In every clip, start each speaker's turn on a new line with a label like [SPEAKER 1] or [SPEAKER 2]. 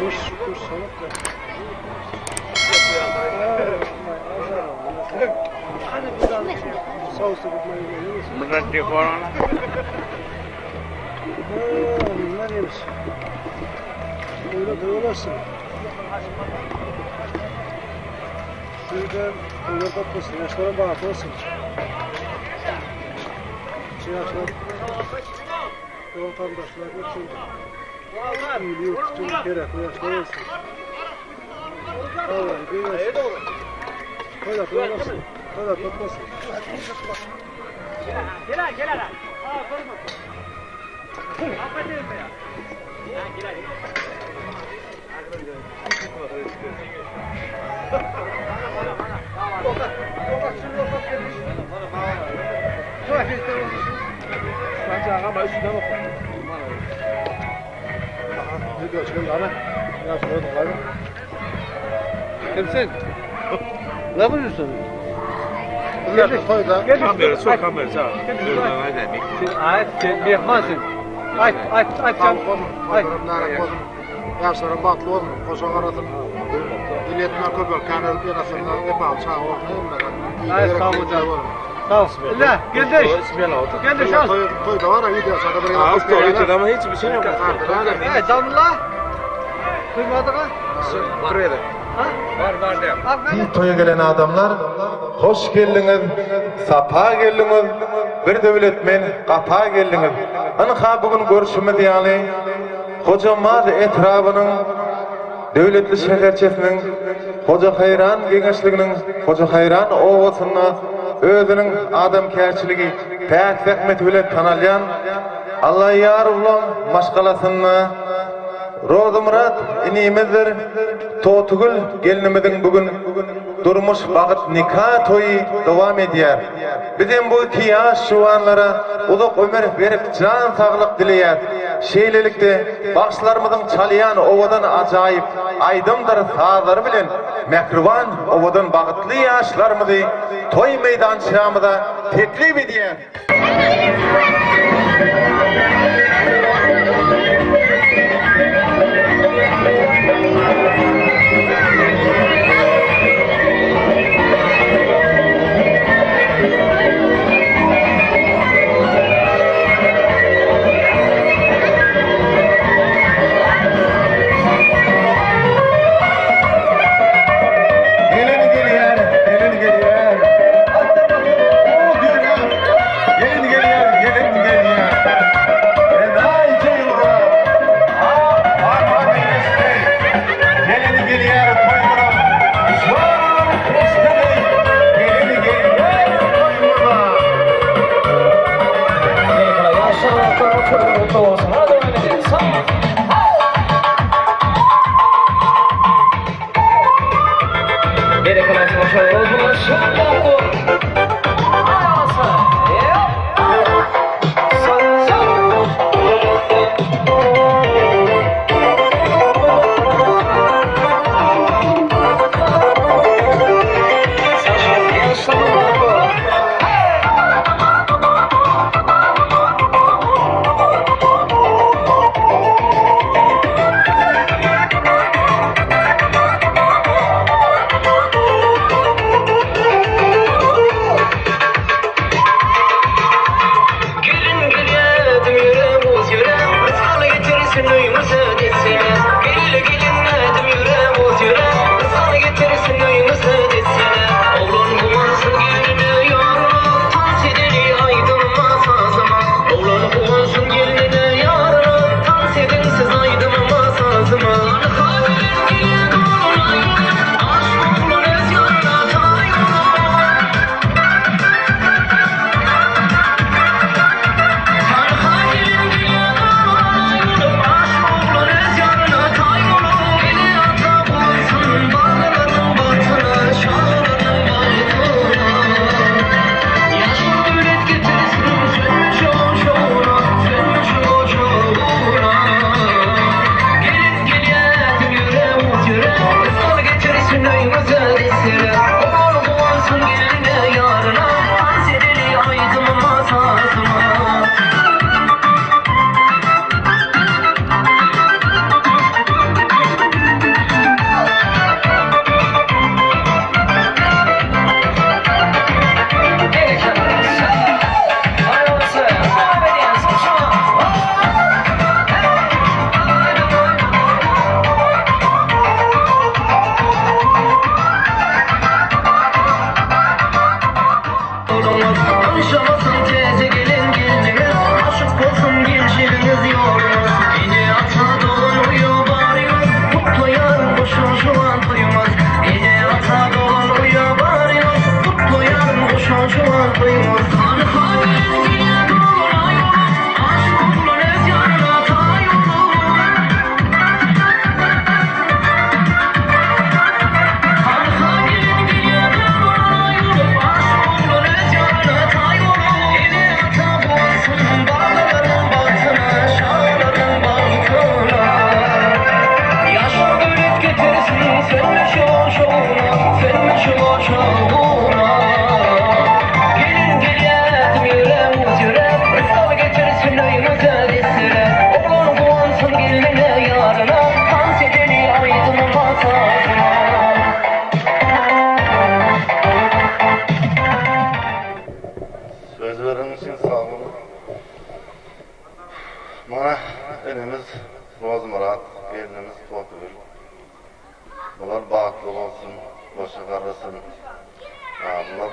[SPEAKER 1] Kuş, kuş salak da. Bunlar yemiş. Öyle duyuyorsun. Şuradan öyle kapısın. Yaşlara bağırsın. Yaşlar vatandaşlar için iyiliği için gerekli yaşlar olsun. Vallahi duyuyorsun. Öyle duyuyorsun. Öyle tutmasın.
[SPEAKER 2] Kimsin? Ne yapıyorsun?
[SPEAKER 3] Kamera, sok kamera, sağ ol.
[SPEAKER 2] Ay, sen mehmansın. Ay, ay, ay, sen. Ay.
[SPEAKER 4] Yaşlarım batlı olsun, koşa arasın. Milletine köpek, kanal yanasından hep al, çağ olsun.
[SPEAKER 2] Ay, sağ ol hocam. Sağ ol. La, geldi. Geldi şans.
[SPEAKER 4] Toy da var, video çağda bir
[SPEAKER 3] Az toy ama hiçbir şey yok.
[SPEAKER 2] Ay, damla. Duymadık ha?
[SPEAKER 3] Var var de.
[SPEAKER 5] Toýa gelen adamlar hoş geldiňiz, sapa geldiňiz, bir döwlet men gapa geldiňiz. Anha bugün görüşimiz ýaly Hojamaz etrabynyň döwletli şäherçesiniň Hoja Haýran geňeşliginiň Hoja Haýran obasynda özüniň adamkärçiligi, päk zähmeti bilen tanalýan Allaýarowlaň maşgalasynda Rozymyrat inimizdir, Totugül gelnimiziň bugün durmuş bagyt nika toýy dowam edýär. Bizem bu iki ýaş juwanlara uzak ömür berip jan saglyk dileýär. Şeýlelikde bagşylarymyzyň çalýan owadan ajaýyp aýdymdyr sazlary bilen mähriban owadan bagytly ýaşlarymyzy toý meýdançamyza teklip edýär. Gelin gelýär, gelin gelýär. O diýýär. Gelin gelýär, gelin gelýär.
[SPEAKER 6] Inimiz Totygül. Bular bagtly bolsun, goşa garrasyn. Bular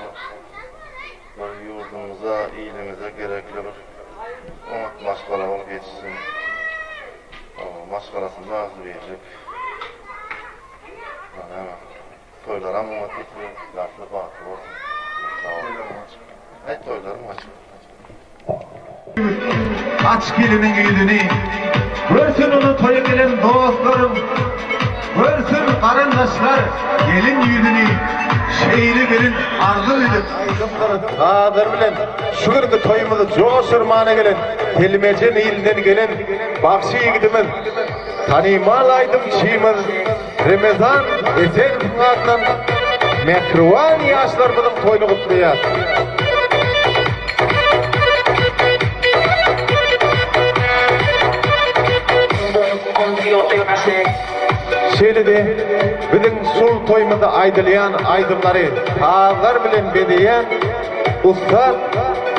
[SPEAKER 6] bir ýurdumyza, ilimize gerekli bir oňat maşgala bolup ýetişsin. Maşgalasynda agzybirlik. Toýlaram oňat geçsin, ýaşlar bagtly bolsun. Aý toýlaryň açyk.
[SPEAKER 5] Aç geliniň ýüzüni. Görsün ony toýa gelen dostlaryň. Görsün garyndaşlar gelin ýüzüni. Şeýle gelin arzuw edip. Aýdymlar, sazlar bilen şu günki toýumyzy joşurmana gelen Gelmeje ilinden gelen bagşy ýigidimiz, tanymal aýdymçymyz Remezan Esenowyň adyndan mähriban ýaşlarymyzyň toýuny gutlaýas. Şeýle-de biziň şul toýumyzda aýdylýan aýdymlary sazlar bilen bezeýän ussat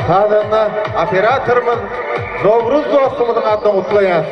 [SPEAKER 5] sazanda operatorymyz Nowruz dostumyzyň adyndan gutlaýas.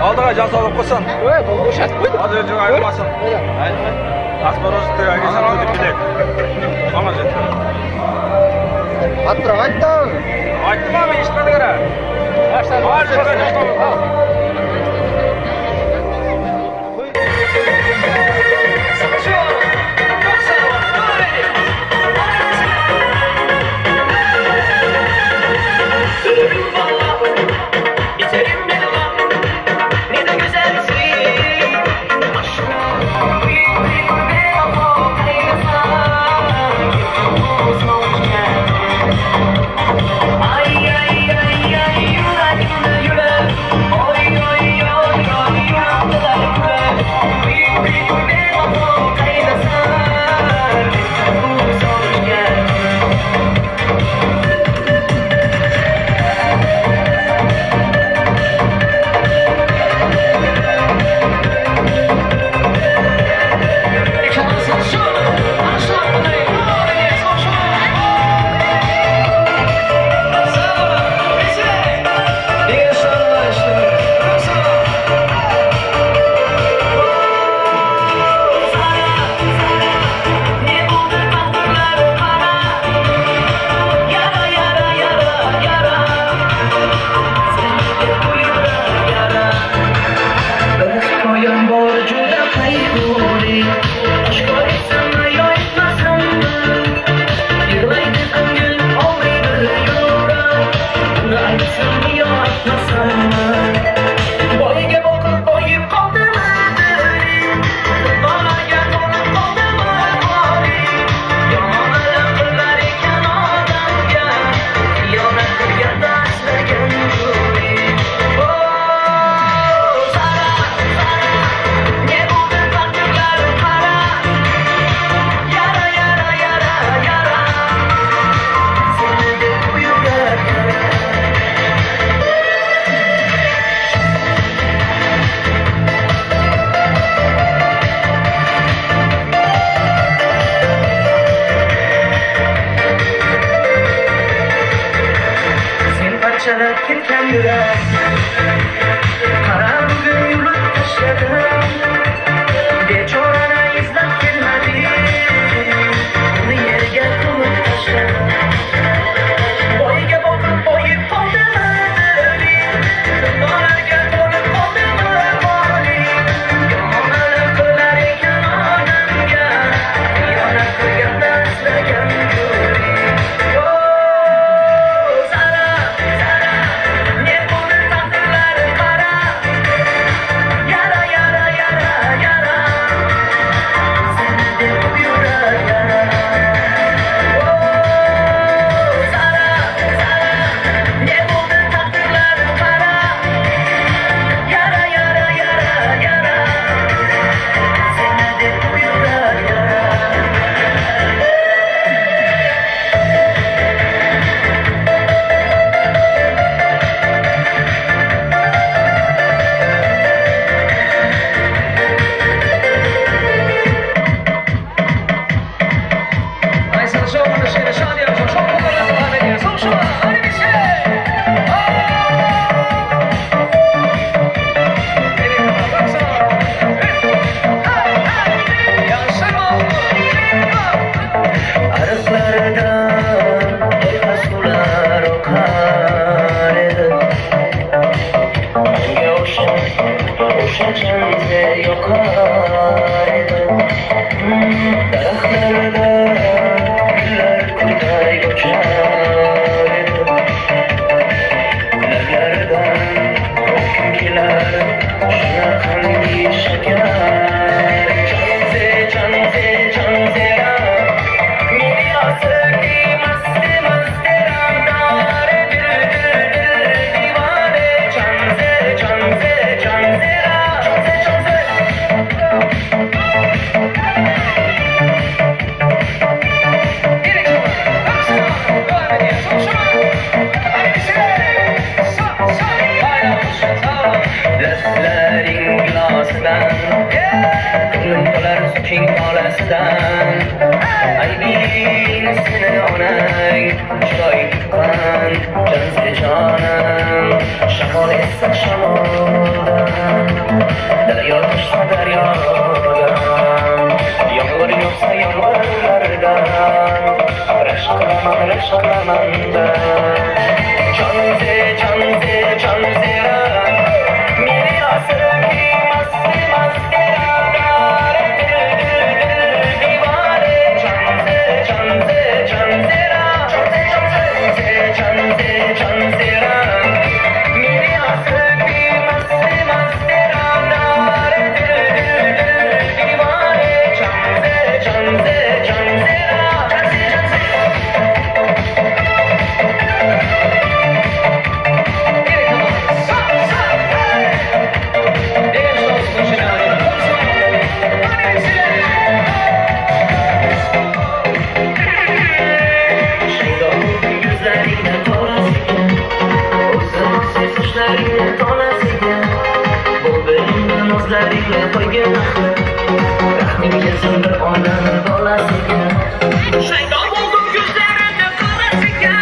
[SPEAKER 3] Aldığa can sağlık olsun. Az önce ayrılmasın. Aytdym abi eşitmediňer. Bar
[SPEAKER 7] Sevgisini onang Chiroy tuqqan Jonzi jonim Shamol essa shamoldan Daryo toshsa daryodan Yomg'ir yog'sa yomg'irlardan Rashk qilaman rashk qilaman Jonzi jonzi jonzi Meni asirki masti masti Dil dil dil divane Jonzi jonzi jonzi Jonzi jonzi jonzi Meni asirki masti masti Dil dil dil divane Jonzi jonzi jonzi Jonzi jonzi Shaydo bo'ldim yuzlaringda qorasiga O'zim sen sochlaringni tolasiga Bo'ldi endi nozlaringni qo'ygin axir Rahming kelsin bir onani bolasiga Shaydo bo'ldim yuzlaringda qorasiga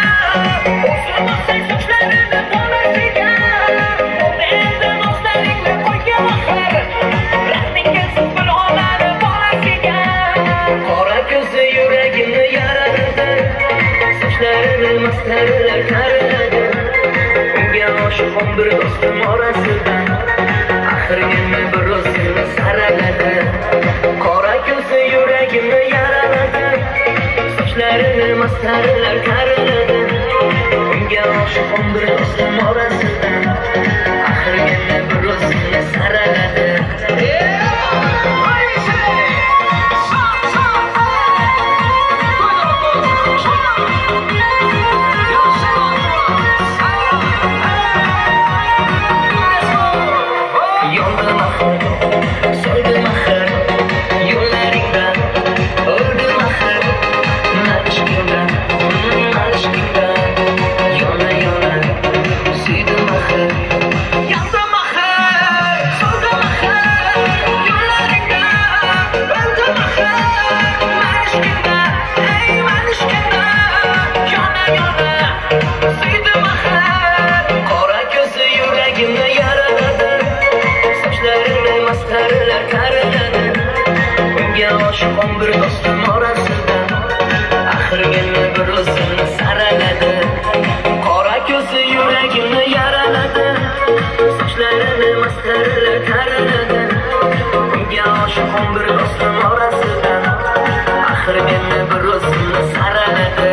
[SPEAKER 7] O'zim sen sochlaringni tolasiga Bo'ldi endi nozlaringni qo'ygin axir Rahming kelsin bir onani bolasiga Qora ko'zi yuragimni yaraladi Sochlarini mastarilar taraladi Unga oshiq bir do'stim orasida Axir meni bir o'zimni saraladi Qora ko'zi yuragimni yaraladi Sochlarini mastarilar taraladi Unga oshiq bir do'stim orasida Axir meni bir o'zimni saraladi Yondim axir, so'ldim axir, yo'llaringda o'ldim axir. Man ishqingda, man ishqingda, yona yona suydim axir. Yondim axir, so'ldim axir, yo'llaringda o'ldim axir. Man ishqingda, ey man ishqingda, yona yona suydim axir. Qora ko'zi yuragimni yaraladi. Sochlarini mastarilar taraladi Unga oshiq bir do'stim orasida Axir meni bir o'zimni saraladi Qora ko'zi yuragimni yaraladi Sochlarini mastarilar taraladi Unga oshiq bir do'stim orasida Axir meni bir o'zimni saraladi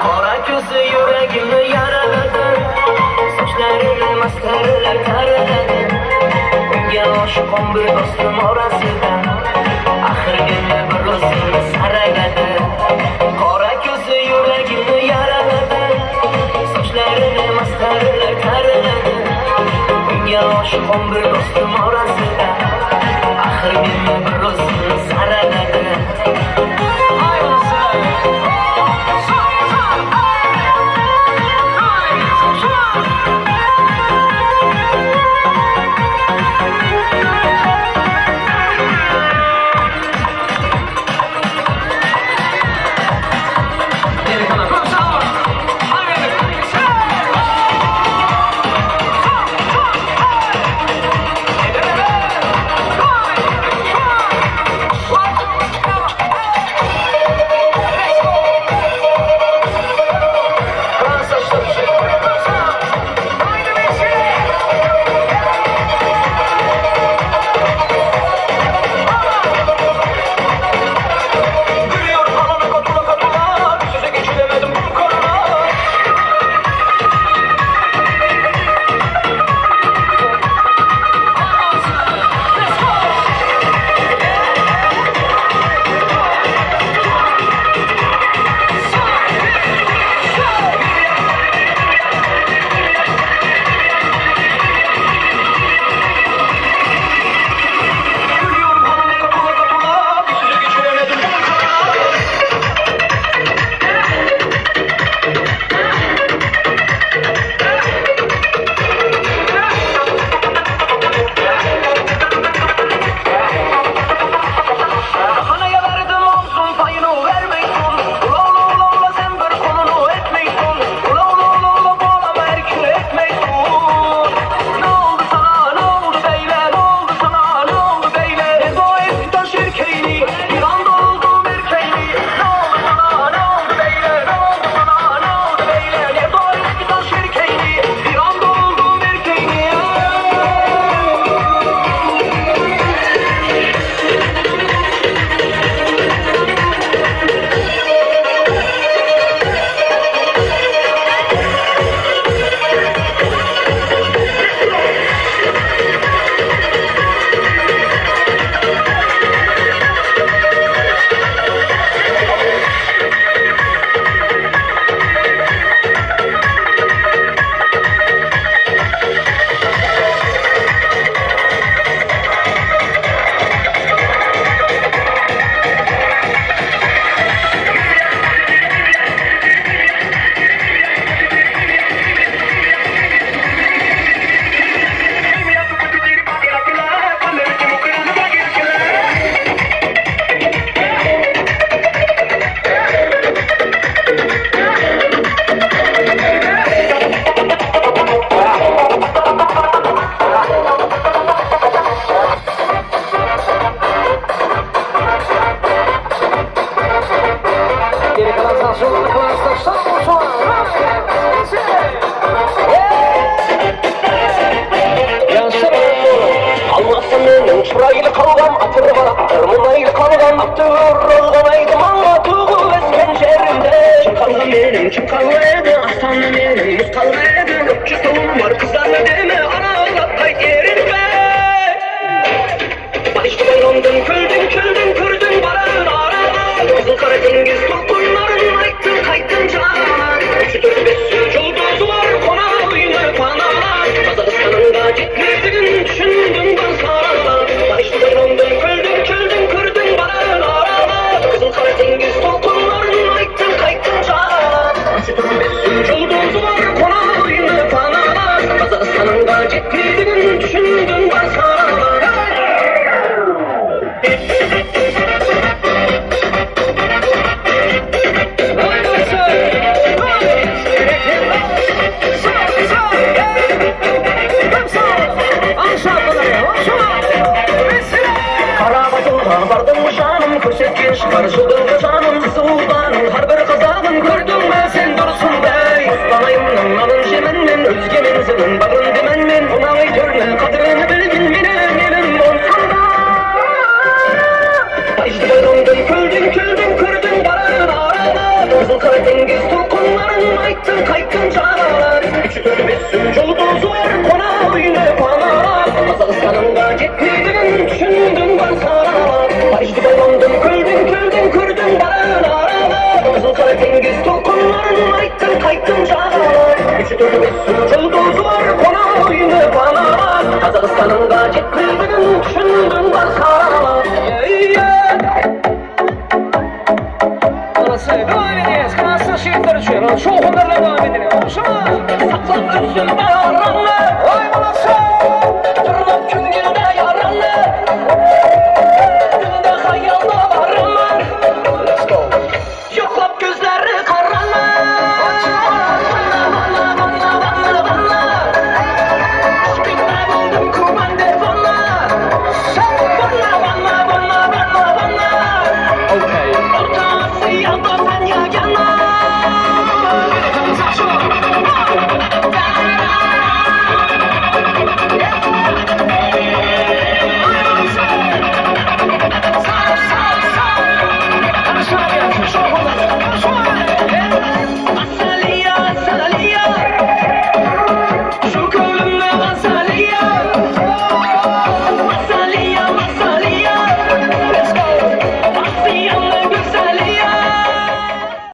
[SPEAKER 7] Qora ko'zi yuragimni yaraladi Sochlarini mastarilar taraladi Unga oshiq bir do'stim orasida Axir meni bir o'zimni saraladi Qora ko'zi yuragimni yaraladi Sochlarini mastarilar taraladi Unga oshiq bir do'stim orasida Axir meni bir o'zimni saraladi Şowhunlarla dowam edeliň. Ogşa! Saklap ösdüm barymny.